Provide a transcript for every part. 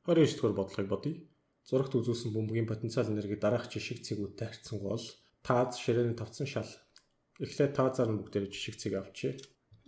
29 дугаар бодлогыг бодъё. Зурагт үзүүлсэн бөмбөгийн потенциал энерги дараах жишиг цэгүүдтэй харьцангуй бол тааз ширээний тавцсан шал. Эхлээд таазаар нь бүгдээрээ жишиг цэг авчээ.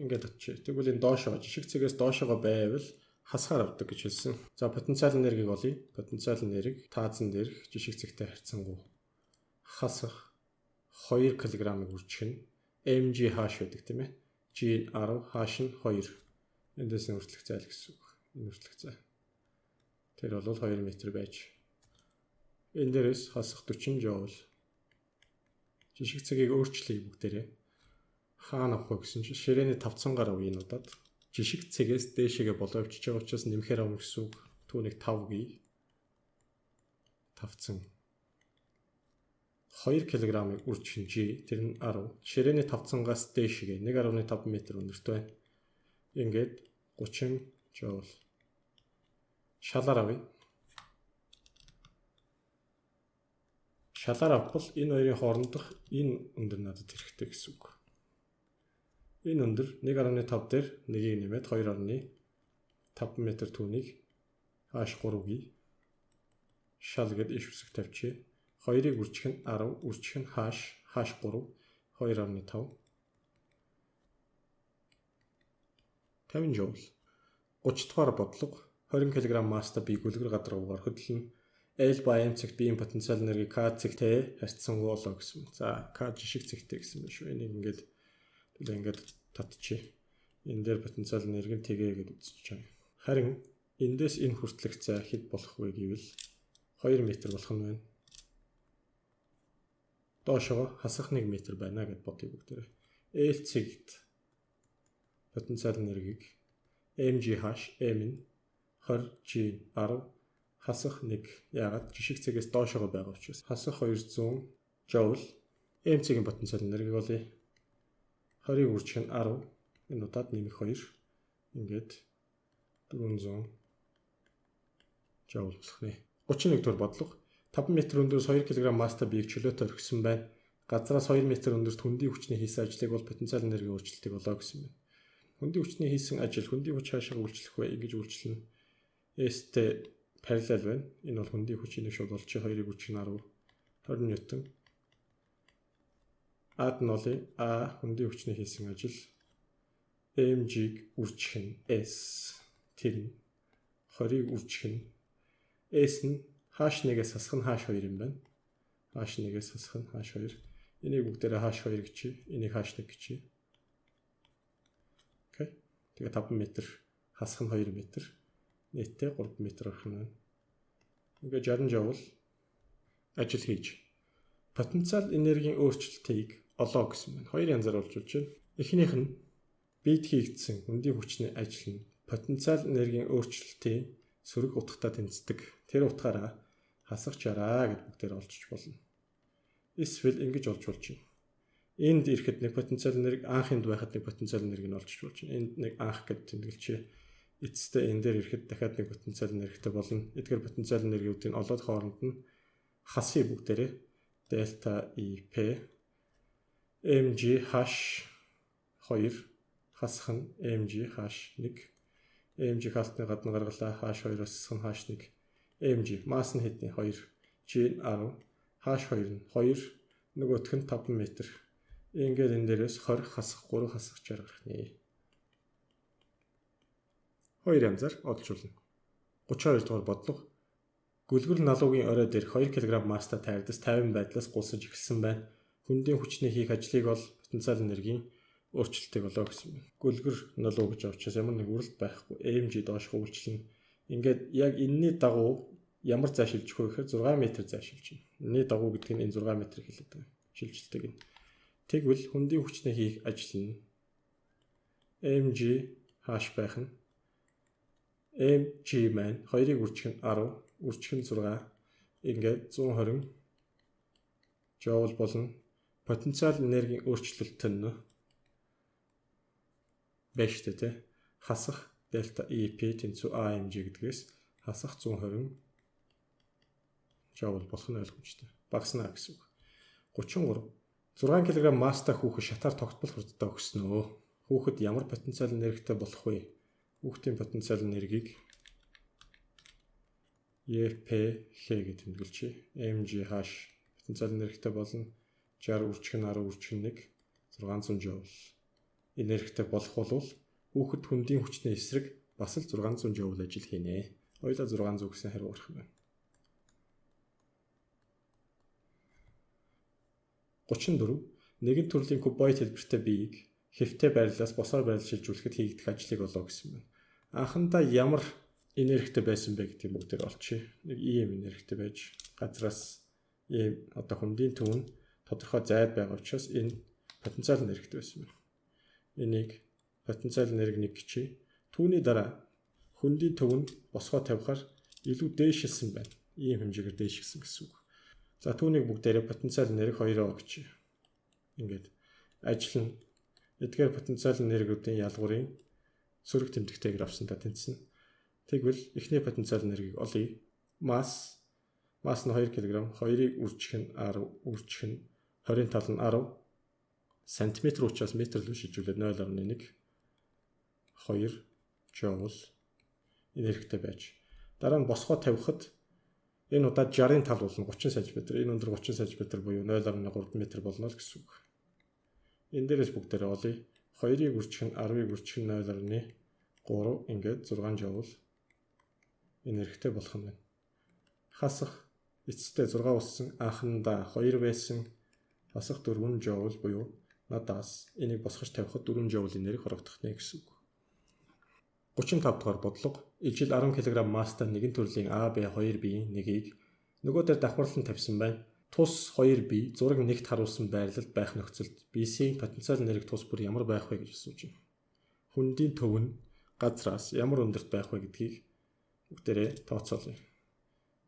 Ингээд очие. Тэгвэл энэ доошоо жишиг цэгээс доошоогоо байвал хасгаар авдаг гэж хэлсэн. За потенциал энергийг олъё. Потенциал энерги таазан дээрх жишиг цэгтэй харьцангуй хасах 2 кг-ыг үржих нь mg h байдаг тийм ээ. G 10 h нь 2. Эндээс нь үртлэх зай л гэсэн үг. Энэ үртлэх зай. Тэр бол 2 м байж. Энэ дээрээс хасах 40 жоул. Жишиг цэгийг өөрчлөе бүгдээрээ. Хаана авах вэ гэсэн чинь ширээний тавцангаар авъя энэ удаад. Жишиг цэгээс дээшээгээ болоо явчихж байгаа учраас нэмэхээр авах гэсэн үг. Түүнийг 5 гээ. Тавцан 2 кг-ыг үржих нь G, тэр нь 10. Ширээний тавцангаас дээшгээ 1.5 м өндөрт байна. Ингээд 30 жоул. Шалаар авъя. Шалаар авбал энэ хоёрын хоорондох энэ өндөр надад хэрэгтэй гэсэн үг. Энэ өндөр 1.5 дээр 1-ийг нэмээд 2.5 м түүнийг h 3 гээ. Шал гэд иш үсэг тавьчихъя. 2-ыг үржих нь 10, үржих нь h, h 3, 2.5. 50 жоул. 30 дугаар бодлого 20 кг масста бие гүлгэр гадар угаар хөдлөнө. L ба M цэгт биеийн потенциал энерги К цэгтэй харьцангуй болоо гэсэн. За К жишиг цэгтэй гэсэн байна шүү. Энийг ингээд төлөө ингээд татчих. Энэ дээр потенциал энерги нь тэгэ гэдээ үзэж байгаа. Харин эндээс энэ хүртэлх зай хэд болох вэ гэвэл 2 м болох нь байна. Доошоо хасах 1 м байна гэд бодъё бүгдээрээ. L цэгт потенциал энергийг mgh m нь 20 g 10 хасах 1 яагаад жишиг цэгээс доошоогоо байгаа учраас хасах 200 жоул. M цэгийн потенциал энергийг олъё. 20-ыг үржих нь 10, энэ удаад нэмэх 2 ингээд 400 жоул болох нэ. 31 дугаар бодлого 5 м өндөрс 2 кг масста биеийг чөлөөтэй орхисон байна. Газраас 2 м өндөрт хөндийн хүчний хийсэн ажлыг бол потенциал энергийн өөрчлөлтийг олоо гэсэн байна. Хөндийн хүчний хийсэн ажил хөндийн хүч хаашаа үйлчлэх вэ? Ингэж үйлчлэнэ. S-тэй параллел байна. Энэ бол хөндийн хүч энийг шууд олчих 2-ыг үржих нь 10 20 ньютон. А-д нь олъё. А хөндийн хүчний хийсэн ажил mg-г үржих нь S тэр нь 20-ыг үржих нь S нь h1-ээс хасах нь h2 юм байна. H1-ээс хасах нь h2. Энийг бүгдээрээ h2 гэж, энийг h1 гэж. Окей. Тэгээ 5 м хасах нь 2 м. Нийтдээ 3 м орох нь байна. Ингээ 60 жоул ажил хийж. Потенциал энергийн өөрчлөлтийг олоо гэсэн байна. Хоёр янзаар олж болж байна. Эхнийх нь бид хийгдсэн хөндийн хүчний ажил нь потенциал энергийн өөрчлөлтийн сөрөг утгатай тэнцдэг. Тэр утгаараа хасах 60 гэд бүгдээр олчж болно. Эсвэл ингэж олж болж байна. Энд ирэхэд нэг потенциал энерги, анх энд байхад нэг потенциал энергийг нь олчж болж байна. Энд нэг анх гэд тэмдэглэжээ. Эцэстээ энэ дээр ирэхэд дахиад нэг потенциал энергитэй болно. Эдгээр потенциал энергиудыг олоод хооронд нь хасъя бүгдээрээ. Дельта E P mg h 2 хасах нь mg h 1 mg халтны гадна гаргалаа h 2-оос хасах нь h 1 mg масс нь хэдний 2 g 10 h 2 нь 2 нөгөөх нь 5 м. Ингээд энэ дээрээс 20 хасах 3 хасах 60 гарах нэ. Хоёр янзаар олж болно. 32 дугаар бодлого гүлгэр налуугийн орой дээрх 2 кг масста тайрдас 50 байдлаас гулсаж эхэлсэн байна. Хөндийн хүчний хийх ажлыг бол потенциал энергийн өөрчлөлтийг олоо гэсэн байна. Гүлгэр налуу гэж учраас ямар нэг үрэлт байхгүй. mg доош үйлчлэнэ. Ингээд яг энэний дагуу ямар зай шилжих вэ гэхээр 6 м зай шилжинэ. Энэний дагуу гэдэг нь энэ 6 м хэлээд байгаа. Шилжилтийг нь. Тэгвэл хөндийн хүчний хийх ажил нь mg h байх нь mg маань 2-ыг үржих нь 10, үржих нь 6 ингээд 120 жоул болно. Потенциал энергийн өөрчлөлт нь байж штэ тий. Хасах дельта EP тэнцүү AMG гэдгээс хасах 120 жоул болох нь ойлгомжтой. Багасна гэсэн үг. 33 6 кг мастай хүүхэд шатаар тогтмол хурдтай өгснөө. Хүүхэд ямар потенциал энергитэй болох вэ? Хүүхдийн потенциал энергийг E P H гэж тэмдэглэжээ. mgh потенциал энергитэй болно 60 үржих нь 10 үржих нь 1 600 жоул. Энергитэй болох бол хүүхэд хөндийн хүчний эсрэг бас л 600 жоул ажил хийнэ. Хоёулаа 600 гэсэн хариу гарах юм байна. 34. Нэгэн төрлийн кубоид хэлбэртэй биеийг хэвтэй байрлалаас босоор байрлал шилжүүлэхэд хийгдэх ажлыг олоо гэсэн байна. Анхандаа ямар энергитэй байсан бэ гэдгийг бүгдээр олчихъя. Нэг ийм энергитэй байж газраас ийм одоо хөндийн төв нь тодорхой зайд байгаа учраас энэ потенциал энергитэй байсан байна. Энийг потенциал энерги 1 гэчээ. Түүний дараа хөндийн төв нь босгоо тавихаар илүү дээшилсэн байна. Ийм хэмжээгээр дээшилсэн гэсэн үг. За түүнийг бүгдээрээ потенциал энерги 2-оо гэчээ. Ингээд ажил нь эдгээр потенциал энергиудын ялгуурын сөрөг тэмдэгтэйгээр авсандаа тэнцэнэ. Тэгвэл эхний потенциал энергийг олъё. Масс нь 2 кг, 2-ыг үржих нь 10, үржих нь 20-ын тал нь 10 сантиметр учраас метр рүү шилжүүлээд 0.1 2 жоул энергитэй байж. Дараа нь босгоо тавихад энэ удаа 60-ын тал болно 30 см. Энэ өндөр 30 см буюу 0.3 м болно л гэсэн үг. Энэ дээрээс бүгдээрээ олъё. 2-ыг үржих нь 10-ыг үржих нь 0.3 ингээд 6 жоул энергитэй болох нь байна. Хасах эцэстээ 6 болсон, анхандаа 2 байсан, хасах 4 жоул буюу надаас энийг босгож тавихад 4 жоул энерги хорогдох нэ гэсэн үг. 35 дугаар бодлого. Ижил 10 кг масстай нэгэн төрлийн А, Б, 2 биеийн нэгийг нөгөө дээр давхарлан тавьсан байна. Тус 2 бие зураг нэгт харуулсан байрлалд байх нөхцөлд BC-ийн потенциал энерги тус бүр ямар байх вэ гэж асууж байна. Хөндийн төв нь газраас ямар өндөрт байх вэ гэдгийг бүгдээрээ тооцоолъё.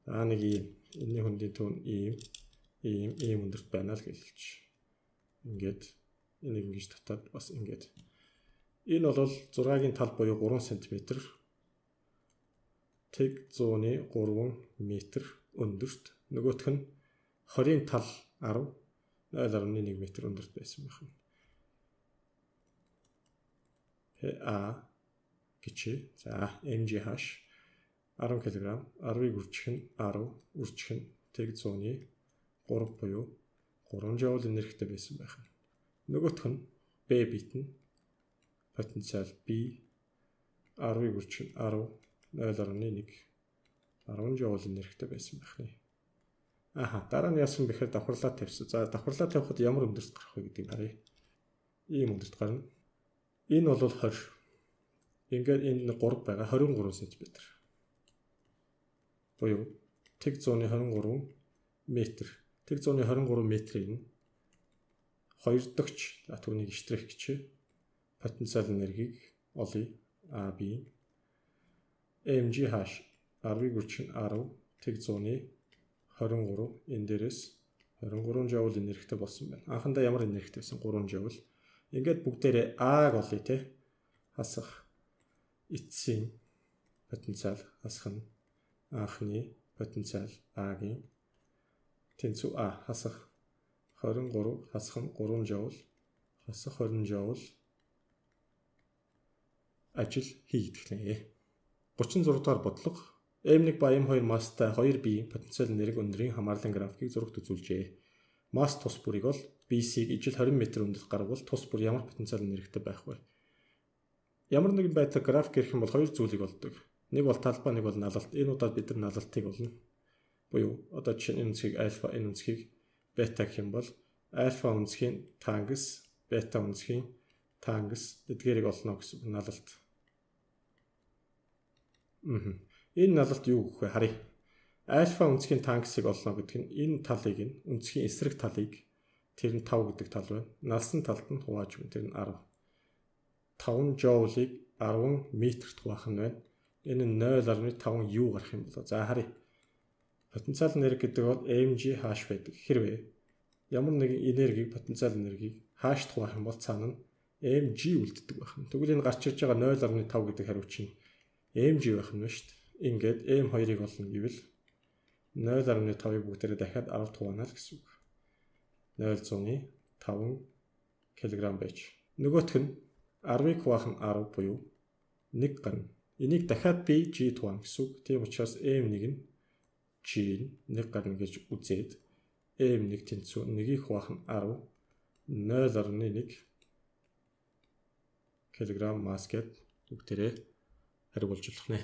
За нэг ийм энэний хөндийн төв нь ийм ийм ийм өндөрт байна л гэлж. Ингээд энийг ингэж татаад бас ингээд. Энэ бол 6-гийн тал буюу 3 см тэг 100-ны 3 м өндөрт, нөгөөх нь 20-ын тал 10 0.1 м өндөрт байсан байх нь. PA гэчээ. За mgh 10 кг 10-ыг үржих нь 10 үржих нь тэг 100-ны 3 буюу 3 жоул энергитэй байсан байх нь. Нөгөөх нь B бит нь потенциал B 10-ыг үржих нь 10 0.1 10 жоул энергитэй байсан байх нь. Аха, дараа нь яасан бэхээр давхарлаа тавьсан. За давхарлаа тавихад ямар өндөрт гарах вэ гэдгийг харъя. Ийм өндөрт гарна. Энэ бол 20. Ингээд энэ 3 байгаа 23 см. Буюу тэг 123 м. Тэг 123 м-ийг нь 2 дагч түүнийг штрих гэчээ. Потенциал энергийг олъё. А B mgh 10-ыг үржих нь 10 тэг 100-ны 23 энэ дээрээс 23 жоул энергитэй болсон байна. Анхандаа ямар энергитэй байсан? 3 жоул. Ингээд бүгдээрээ А-г олъё те. Хасах эцсийн потенциал хасах нь анхны потенциал А-гийн тэнцүү А хасах 23 хасах нь 3 жоул хасах 20 жоул ажил хийгдэх нэ. 36 дугаар бодлого. M1 ба M2 масстай 2 биеийн потенциал энерги өндрийн хамаарлын графикийг зурагт үзүүлжээ. Масс тус бүрийг бол BC-г ижил 20 м өндөрт гаргавал тус бүр ямар потенциал энергитэй байх вэ? Ямар нэгэн байдлаар график гэрэх юм бол хоёр зүйлийг олдог. Нэг бол талбай, нэг бол налалт. Энэ удаад бид нар налалтыг олно. Буюу одоо жишээ нь энэ үнцгийг альфа, энэ үнцгийг бета гэх юм бол альфа үнцгийн тангс, бета үнцгийн тангс эдгээрийг олно гэсэн налалт. Энэ налалт юу гэх вэ харъя. Альфа үнцгийн тангсыг олно гэдэг нь энэ талыг нь үнцгийн эсрэг талыг тэр нь 5 гэдэг тал байна. Налсан талд нь хувааж өгнө. Тэр нь 10. 5 жоулыг 10 метрт хуваах нь байна. Энэ нь 0.5 юу гарах юм болоо. За харъя. Потенциал энерги гэдэг бол mg h байдаг. Хэрвээ ямар нэгэн энергийг потенциал энергийг h-т хуваах юм бол цаана нь mg үлддэг байх нь. Тэгвэл энэ гарч ирж байгаа 0.5 гэдэг хариу чинь mg байх нь шүү дээ. Ингээд m2-ыг олно гэвэл 0.5-ыг бүгдээрээ дахиад 10-д хуваана л гэсэн үг. 0.5 кг байж. Нөгөөх нь 10-ыг хуваах нь 10 буюу 1 гарна. Энийг дахиад би g-д хуваана гэсэн үг. Тийм учраас m1 нь G нь 1 гарна гэж үзээд M1 тэнцүү 1-ийг хуваах нь 10 0.1 кг масс гэд бүгдээрээ хариу болж болох нэ.